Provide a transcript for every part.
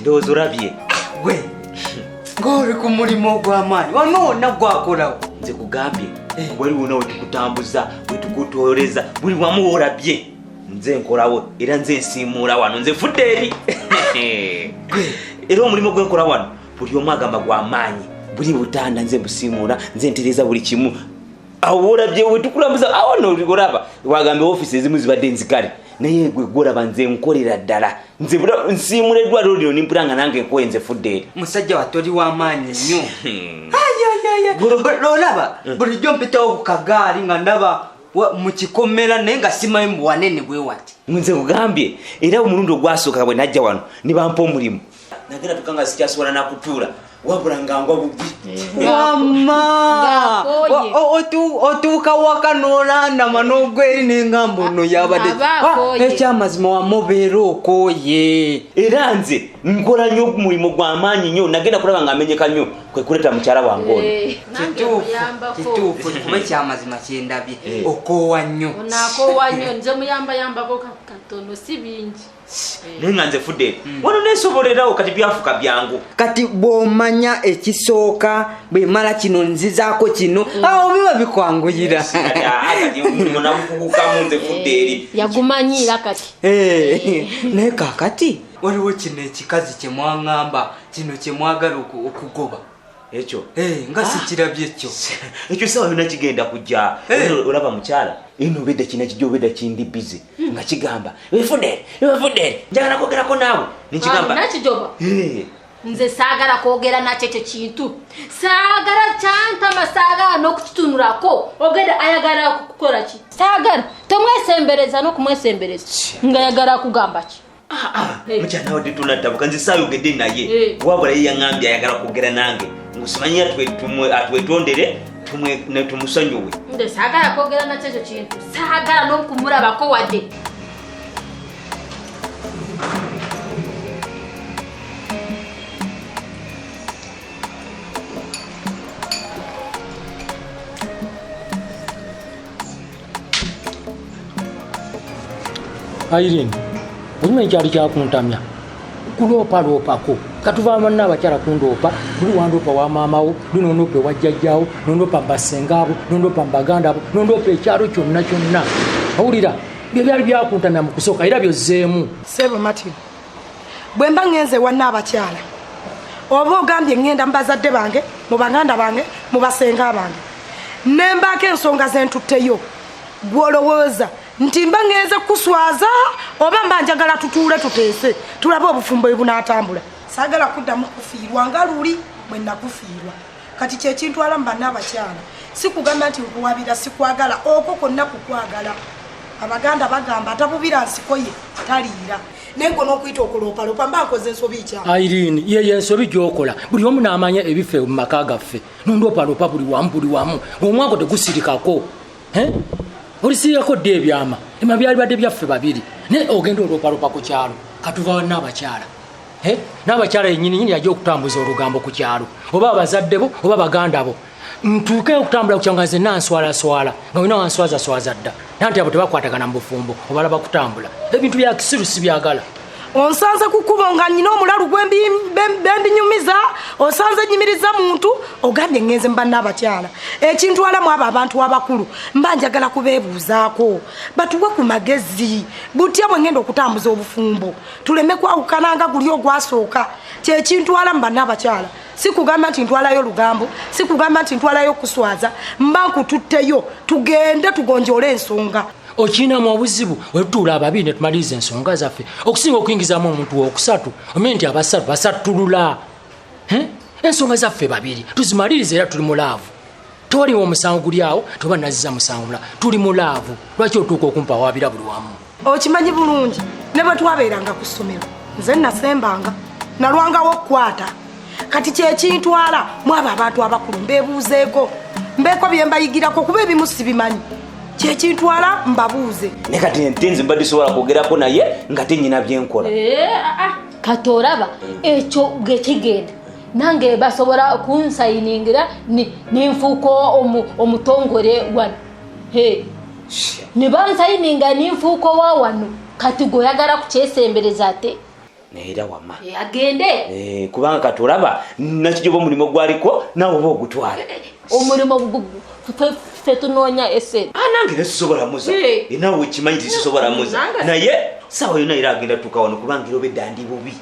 Ndowooza olabye. Gwe ng'oli ku mulimu ogw'amaanyi wano wonna gwakolawo. Nze kugambye wali wona wetukutambuza, wetukutooleza, buli wamu wolabye nze nkolawo, era nze nsiimuula wano, nze fudde eri. Era omulimu gwenkola wano buli omu agamba gwamaanyi, buli butanda nze mbusiimuula, nze ntereeza buli kimu. Awo wolabye wetukulambuza awo no olaba wagambe ofiisi ezimu zibadde nzigale, naye gwe gwolaba nze nkolera ddala, nze nsiimula eddwaliro lino nimpula nga nange nkoye, nze fudde eri. Musajja wattu oli w'amaanyi nnyo. Olaba bulijjo mpitawo ku kagaali nga ndaba mu kikomera, naye nga simanyi mu wanene bwe wati. Nze kugambye era omulundi ogwasooka bwe najja wano ne bampa omulimu, nagenda tuka nga sikyasobola nakutuula, wabula nga ngwa bubi. Wamma! Ng'akooye. Otuuka waka n'olandama n'ogwa eri n'engamba ono yabadde. Aba akooye. Ekyamazima wamma obeera okooye. Era nze nkola nnyo omulimu gw'amaanyi nnyo, nagenda kulaba nga amenyeka nnyo kwe kuleeta mukyala wange ono. Nange Kituufu, muyambako. kituufu, kuba ekyamazima kyendabye okoowa nnyo. Onakoowa nnyo, nze muyambayambako katono, si bingi. Naye nga nze fudde wano neesobolerawo, kati byafuka byangu. Kati bw'omanya ekisooka bwemala kino nzizaako kino, awo biba bikwanguyira. Kati, kati omulimu nagukugukamu, nze fudde eri. Yagumanyiira kati. Naye kaakati waliwo kino ekikazi kye mwaŋŋamba, kino kye mwagala okugoba. Ekyo? Nga sikirabye ekyo. Ekyo sawa yonna kigenda kujja. Olaba mukyala eno obedda kina kijja, obedda kindi busy nga kigamba efudde efudde, njagala kwogerako naawe, nekigamba. Nakijoba. Nze saagala kwogera nakyo ekyo kintu, saagala kyantama, saagala n'okukitunulako. Ogenda ayagala kukola ki? Saagala, temwesembereza n'okumwesembereza. Nga ayagala kugamba ki? Mukyala nawe tetunattabuka, nze saayogedde naye. Wabula ye yaŋŋambye ayagala kwogera nange, ngusimanyi atwetondere ne tumusonyiwe. Nze saagala kwogera nakyo ekyo kintu, saagala n'okumulabako wadde. Irene, okimanyi kyali kyakuntamya kuloopaloopako katuva banna abakyala kundoopa, buli wandoopa wa maamawo, luli nondoopa ewa jjajjaawo, nondoopa mubasengaabo, nondoopa mubaganda abo, nondoopa ekyalo kyonna kyonna. Owulira bye byali byakuntamya mu kusooka, era byozzeemu. Sebo Martin, bwe mba ŋŋenze ewa nnaabakyala, oba ogambye ŋŋenda mu bazadde bange, mu baganda bange, mu basenga bange, ne mbaako ensonga ze ntutteyo, gw'olowooza nti mba ŋŋenze kukuswaza oba mba njagala tutuule tuteese tulabe obufumbo bwe bunaatambula? Saagala kuddamu kufiirwa nga luli bwe nakufiirwa. Kati kye kintwala mu bannaabakyala, si kugamba nti nkuwabira, sikwagala, okwo kwonna kukwagala. Abaganda bagamba atabubira nsiko ye taliira. Naye gwe n'okuyita okuloopaloopa mba nkoze ensobi kya? Irene, ye ensobi gy'okola, buli omu n'amanya ebifa mu maka gaffe, nondoopaloopa buli wamu, buli wamu, ng'omwako tegusirikako. Olisirikako ddi ebyama? Ema byali badde byaffe babiri, naye ogenda oloopaloopa ku kyalo. Katuva n'abakyala. N'abakyala yennyini nyini yajja okutambuza olugambo ku kyalo, oba abazadde bo oba baganda bo. Ntuuke okutambula ku kyalo nga nze nanswalaswala, nga olina wanswazaswaza dda. Nanti abo tebakwatagana mu bufumbo, obalaba kutambula. Ebintu bya kisiru sibyagala. Onsanze ku kkubo nga nnyina omulalu gwe mbinyumiza, onsanze nnyimiriza muntu, ogambye ŋŋenze mu bannaabakyala. Ekintwalamu abo abantu abakulu, mba njagala kubeebuuzaako, batuwe ku magezi, butya bwe ŋŋenda okutambuza obufumbo, tuleme kwawukana nga guli ogwasooka. Kye kintwala mu bannaabakyala. Si kugamba nti ntwalayo lugambo, si kugamba nti ntwalayo kuswaza, mba nkututteyo tugende tugonjoole ensonga. Okirinamu obuzibu we tutuula ababiri ne tumaliriza ensonga zaffe, okusinga okuyingizamu omuntu wookusatu, omanye nti abasatu basattulula. Ensonga zaffe babiri tuzimalirize, era tuli mu laavu. Tewaliwo omusango guli awo, toba nazziza musango mulala, tuli mu laavu. Lwaki otuuka okumpa waabira buli wamu? Okimanyi bulungi ne bwe twabeeranga ku ssomero nze nasembanga, nalwangawo okukwata. Kati kye kintwala mu abo abantu abakulu, mbeebuuzeeko, mbeeko bye mbayigirako, kuba ebimu sibimanyi. Kye kintwala mbabuuze. Naye kati nte nze mbadde sobola kwogerako naye nga tenyina byenkola. Kati olaba ekyo bwe kigenda, nange basobola kunsayiningira ninfuuka omutongole wano. Ne bansayininga ninfuuka owa wano. Kati gwe oyagala kukyesembereza ate? Era wama agende. Kubanga katolaba nakijoba omulimu gwaliko nawe oba ogutwala omulimu ffe tunoonya esente. Nange nesisobola muza, nawe okimanyi tisisobola muza, naye saawa yonna era agenda tuuka wano kubanga era obedda ndi bubi.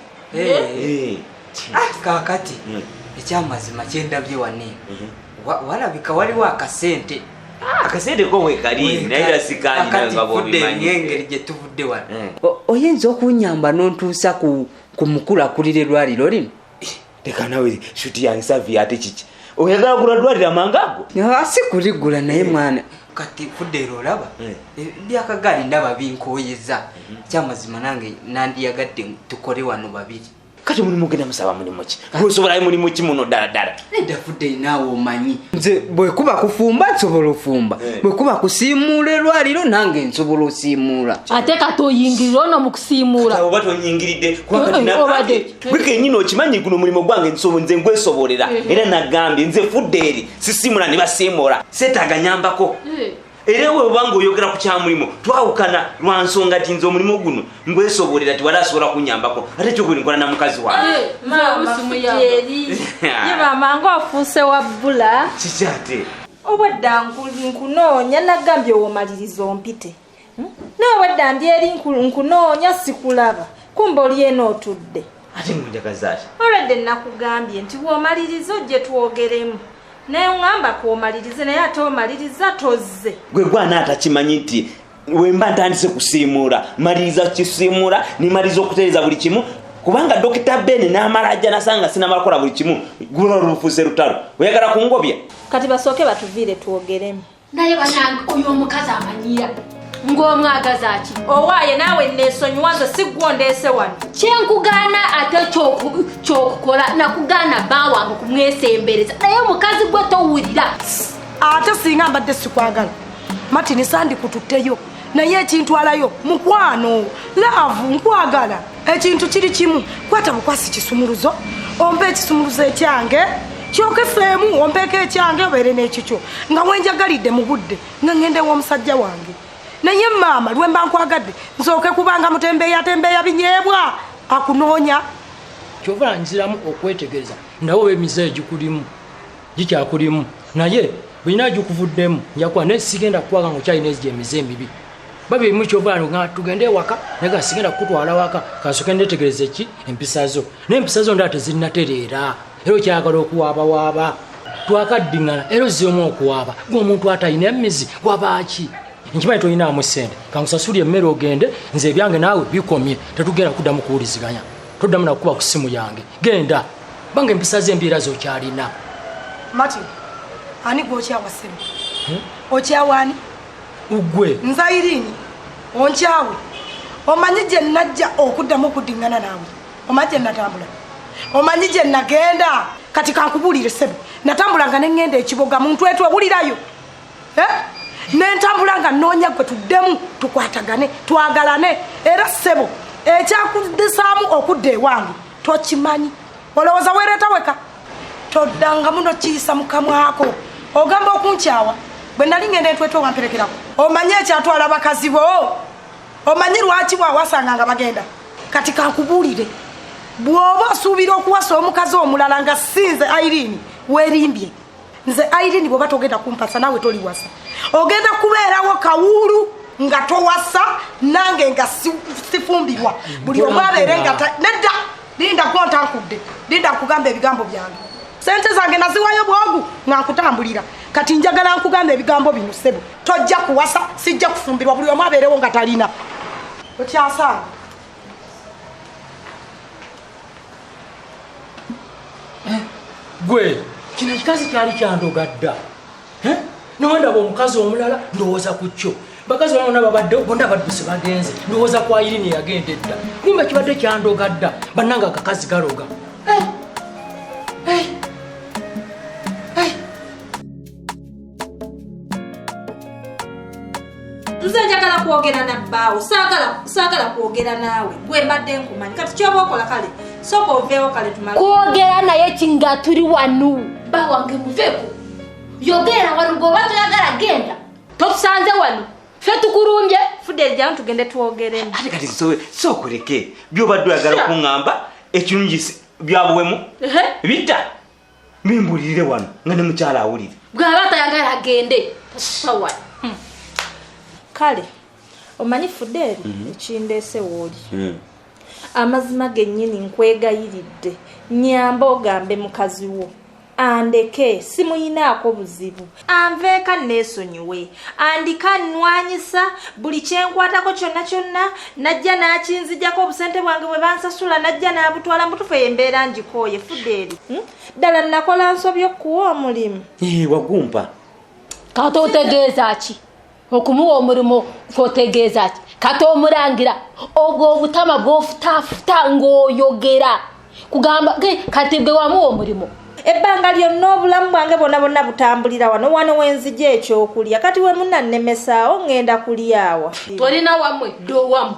Kaakati ekyamazima kyendabye wano walabika waliwo akasente. Akasente ko wekali naye era sikangi nga bw'obimanyi engeri gye tuvudde wano. Oyinza okunyamba n'ontuusa ku mukulakulira erwaliro lino? Leka nawe shuti yange savi ate kiki? Oyagala kugula ddwaliro amangu ago? Si kuligula naye mwana. Kati fudde olaba byakagaali ndaba binkooyeza. Ekyamazima nange nandiyagadde tukole wano babiri. Kati mulimu genda musaba mulimu ki? Gwosobolayo mulimu ki muno ddala ddala? Nedda fudde naawe omanyi. Nze bwe kuba kufumba nsobola ofumba. Bwe kuba kusiimuula erwaliro nange nsobola osiimuula. Ate kati oyingirira ono mu kusiimuula. Oba tonyingiridde kuba kati gwe kennyini okimanyi guno omulimu gwange nze ngwesobolera. Era nagambye nze fudde eri sisiimula ne basiimuula. Seetaaga nyambako. Era we obanga oyogera ku kya mulimu twawukana lwa nsonga nti nze omulimu guno ngwesobolera tiwali asobola kunyambako ate kyokubiri nkola na mukazi wange. Ye maama ng'ofuuse wa bbula. Kiki ate? Obwedda nkunoonya nagambye w'omaliriza ompite. Naye obwedda ndi eri nkunoonya sikulaba. Kumbe oli eno otudde. Ate ngunjagaza ki? Olwedde nakugambye nti w'omaliriza ojje twogeremu. Naye ŋŋamba kwomalirize naye ate omaliriza tozze. Gwe gwana atakimanyi nti wemba ntandise kusiimuula maliriza kisiimuula nimaliriza okutereeza buli kimu kubanga Dokita Ben n'amala ajja nasanga sinamala kukola buli kimu gula lufuuse lutalo. Oyagala kungobya? Kati basooke batuviire twogeremu. Naye banange oyo omukazi amanyiira ng'omwagaza ki? Owaaye naawe neesonyiwa nze si ggwe ondeese wano. Kyenkugaana ate kyokukola nakugaana bba wange kumwesembereza naye omukazi gwe towulira. Ate singa mbadde sikwagala Martin sandikututteyo naye ekintwalayo mukwano laavu nkwagala. Ekintu kiri kimu kwata bukwasi kisumuluzo ompe ekisumuluzo ekyange kyokeseemu ompeeko ekyange obeere n'ekikyo nga wenjagalidde mu budde nga ŋŋende w'omusajja wange. Naye maama lwemba nkwagadde nsooke kubanga mutembeeya tembeeya binyeebwa akunoonya. Kyova nziramu okwetegereza nawe oba emize egikulimu gikyakulimu naye bwina gikuvuddemu njakuba naye sigenda kukwaga nga okyalina egyo emize emibi. Babimu kyova nga tugende ewaka naye nga sigenda kukutwala waka kansooke neetegereze ki empisa zo. Naye empisa zo ndala tezinnatereera era okyayagala okuwaabawaaba. Twakaddiŋŋana era ozzeemu okuwaaba gwe omuntu atalina emizi wabaaki? Nkimanyi tolinaamu ssente kankusasulye emmere ogende nze ebyange naawe bikomye tetugenda kuddamu kuwuliziganya toddamu nakukuba ku ssimu yange genda banga empisa ze embi era z'okyalina. Martin ani gw'okyawa ssebo? Okyawa ani? Ugwe. Nze Irene onkyawe. Omanyi gye najja okuddamu okuddiŋŋana naawe? Omanyi gye natambula? Omanyi gye nagenda? Kati kankubuulire ssebo natambula nga ne ŋŋenda ekiboga muntu etwe owulirayo. Nentambula nga nnoonya gwe tuddemu tukwatagane twagalane era ssebo ekyakuddisaamu okudda ewange tokimanyi. Olowooza weereeta weka? Toddangamu nokiyisa mu kamwako. Ogamba okunkyawa bwe nali ŋŋenda entwetwe wamperekerako. Omanyi ekyatwala abakazi bo? Omanyi lwaki bwawasanga nga bagenda? Kati kankubuulire bw'oba osuubira okuwasa omukazi omulala nga si nze Irene weerimbye. Nze Irene bw'oba togenda kumpasa naawe toliwasa. Ogenda kubeerawo kawuulu nga towasa nange nga sifumbirwa. Buli omu abeere nga nedda linda gwontankudde linda nkugamba ebigambo byange. Sente zange naziwayo bwogu nga nkutambulira. Kati njagala nkugamba ebigambo bino ssebo. Tojja kuwasa sijja kufumbirwa buli omu abeerewo nga talina. Okyasanga. Gwe kino ekikazi kyali kyandoga dda. Newandaba omukazi omulala ndowooza ku kyo. Bakazi bonna babadde bonna badduse bagenze ndowooza ku Irene yagenda edda. Kumbe kibadde kyandoga dda bannange akakazi galoga. Nze njagala kwogera na bbaawo saagala kwogera naawe gwe mbadde nkumanyi kati kyoba okola kale sooka oveewo kale tumale kwogera naye kinga tuli wano. Bba wange muveeko yogera wano bw'oba toyagala genda totusanze wano. Ffe tukulumbye. Fudde jangu tugende twogeremu. Ate kati sookuleke byobadde oyagala okuŋŋamba ekirungi byabuwemu bitta bimbulirire wano nga ne mukyala awulire. Bw'aba tayagala agende tasawa. Kale omanyi Fudde ekindeese wooli. Amazima gennyini nkwegayiridde nnyamba ogambe mukazi wo andeke simuyinaako buzibu anveeka neesonyiwe andika nnwanyisa buli kyenkwatako kyonna kyonna najja n'akinzijjako obusente bwange bwe bansasula najja n'abutwala mutufu embeera ngikooye Fudde ddala nakola nsobi okuwa omulimu. Wagumpa. Kati otegeeza ki? Okumuwa omulimu otegeeza ki? Kati omulangira obwo obutama bw'ofutaafuta ng'oyogera kugamba kati gwe wamuwa omulimu. Ebbanga lyonna obulamu bwange bwonna bwonna butambulira wano wano wenzija ekyokulya kati we munannemesaawo ŋŋenda kulyawa. Tolina wammwe dda owamu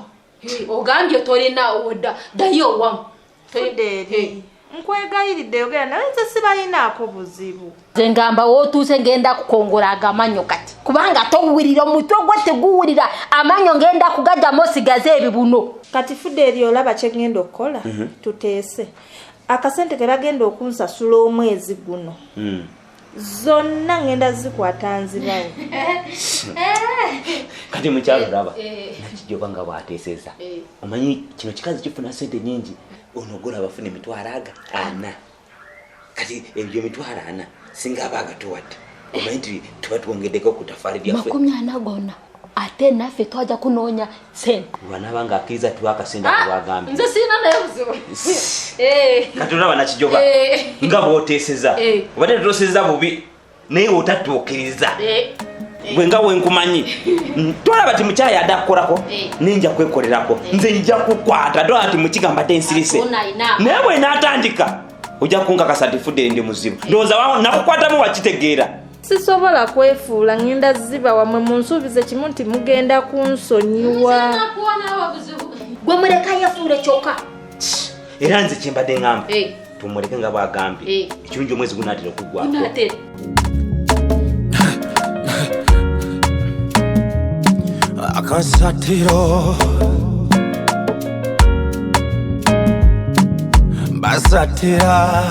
ogambye tolina odda ddayo owamu. Fudde nkwegayiridde yogera naye nze sibalinaako buzibu. Nze ngamba wootuuse ngenda kukongola agamannyo kati kubanga towulira omutwe gwo teguwulira amannyo ngenda kugajjamu osigaze ebibuno. Kati Fudde eri olaba kye ŋŋenda okukola tuteese. Akasente ke bagenda okunsasula omwezi guno zonna ŋŋenda zikwata nzibawo. Kati mukyalo olaba Nakijoba nga bw'ateeseza omanyi kino kikazi kifuna ssente nnyingi ono gola bafuna emitwalo aga ana kati ebyo emitwalo ana singa aba agatuwadde omanyi nti tuba twongeddeko ku ttafaali lyaffe 40 gonna ate naffe twajja kunoonya ssente. Bw'anaaba ng'akkiriza tuwa akasente ako bw'agambye. Nze sirina naye buzibu. Kati olaba Nakijoba nga bw'oteeseza obadde toteeseza bubi naye otatuukiriza gwe nga bwe nkumanyi twalaba ti mukyala yadde akukolako nenja kwekolerako nze nja kukwata twalaba ti mukigamba tensirise naye bwe naatandika ojja kunkakasa nti Fudde ndi muzibu ndowooza nakukwatamu wakitegeera. Sisobola kwefuula ŋŋenda ziba wammwe munsuubize kimu nti mugenda kunsonyiwa. Gwe muleka yefuule kyokka. Era nze kye mbadde ŋŋamba tumuleke nga bw'agambye ekirungi omwezi gunaatera okuggwako. Akasatiro basatira.